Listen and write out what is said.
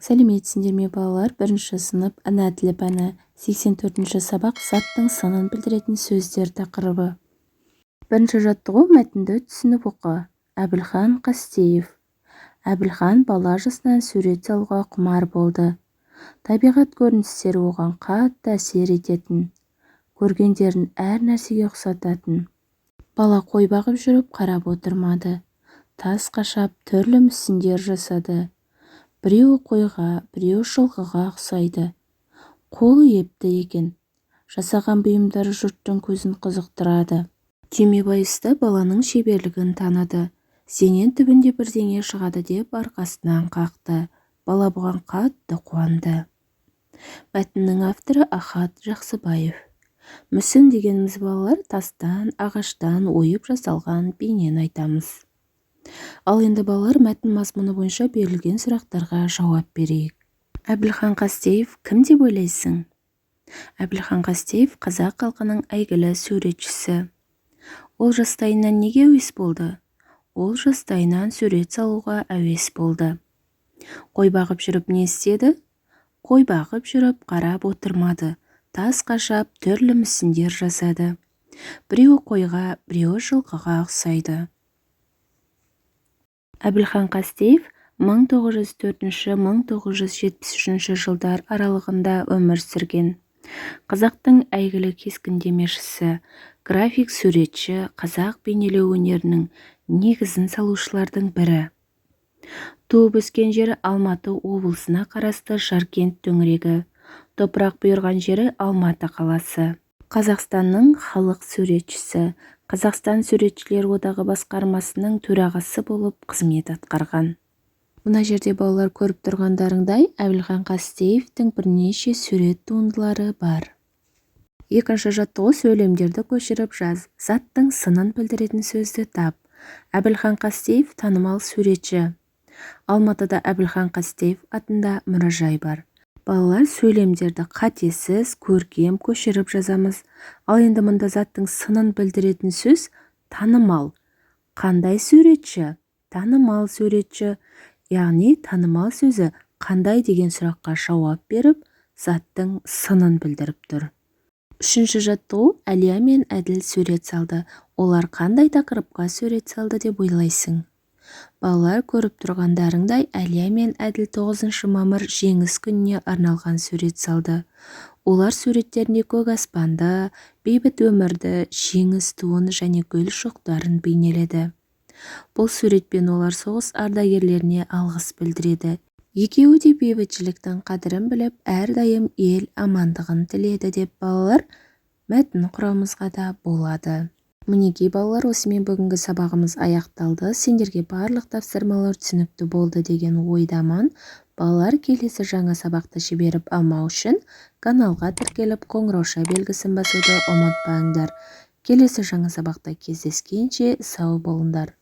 Сәлеметсіңдер ме, балалар! Бірінші сынып, ана тілі пәні, 84-ші сабақ, «Заттың сынын білдіретін сөздер» тақырыбы. Бірінші жаттығу: мәтінді түсініп оқы. Әбілхан Қастеев. Әбілхан бала жасынан сурет салуға құмар болды. Табиғат көріністері оған қатты әсер ететін. Көргендерін әр нәрсеге ұқсататын. Бала қой бағып жүріп қарап отырмады. Тас қашап, түрлі мүсіндер жасады. Біреуі қойға, біреуі жылқыға ұқсайды. Қолы епті екен. Жасаған бұйымдары жұрттың көзін қызықтырады. Түймебай ұста баланың шеберлігін таныды. «Сенен түбінде бірдеңе шығады», – деп арқасынан қақты. Бала бұған қатты қуанды. Мәтіннің авторы Ахат Жақсыбаев. Мүсін дегеніміз, балалар, тастан, ағаштан ойып жасалған бейнені айтамыз. Ал енді, балалар, мәтін мазмұны бойынша берілген сұрақтарға жауап берейік. Әбілхан Қастеев кім деп ойлайсың? Әбілхан Қастеев – қазақ халқының әйгілі суретшісі. Ол жастайынан неге әуес болды? Ол жастайынан сурет салуға әуес болды. Қой бағып жүріп не істеді? Қой бағып жүріп қарап отырмады. Тас қашап, түрлі мүсіндер жасады. Біреуі қойға, біреуі жылқыға ұқсайды. Әбілхан Қастеев 1904-1973 жылдар аралығында өмір сүрген қазақтың әйгілі кескіндемешісі, график суретші, қазақ бейнелеу өнерінің негізін салушылардың бірі. Туып өскен жері Алматы облысына қарасты Жаркент төңірегі. Топырақ бұйырған жері Алматы қаласы. Қазақстанның халық суретшісі, Қазақстан суретшілер одағы басқармасының төрағасы болып қызмет атқарған. Мына жерде, балалар, көріп тұрғандарыңдай, Әбілхан Қастеевтің бірнеше сурет туындылары бар. Екінші жаттығу: сөйлемдерді көшіріп жаз. Заттың сынын білдіретін сөзді тап. Әбілхан Қастеев – танымал суретші. Алматыда Әбілхан Қастеев атында мұражай бар. Балалар, сөйлемдерді қатесіз, көркем көшіріп жазамыз. Ал енді мұнда заттың сынын білдіретін сөз – танымал. Қандай суретші? Танымал суретші. Яғни танымал сөзі қандай деген сұраққа жауап беріп, заттың сынын білдіріп тұр. Үшінші жаттығу: Әлия мен Әділ сурет салды. Олар қандай тақырыпқа сурет салды деп ойлайсың? Балалар, көріп тұрғандарыңдай, Әлия мен Әділ 9 мамыр – Жеңіс күніне арналған сурет салды. Олар суреттерінде көк аспанды, бейбіт өмірді, жеңіс туын және гүл шоқтарын бейнеледі. Бұл суретпен олар соғыс ардагерлеріне алғыс білдіреді. Екеуі де бейбітшіліктің қадірін біліп, әрдайым ел амандығын тіледі деп, балалар, мәтін құруымызға да болады. Мінекей, балалар, осымен бүгінгі сабағымыз аяқталды. Сендерге барлық тапсырмалар түсінікті болды деген ойдамын. Балалар, келесі жаңа сабақты жіберіп алмау үшін каналға тіркеліп, қоңырауша белгісін басуды ұмытпаңдар. Келесі жаңа сабақта кездескенше, сау болыңдар!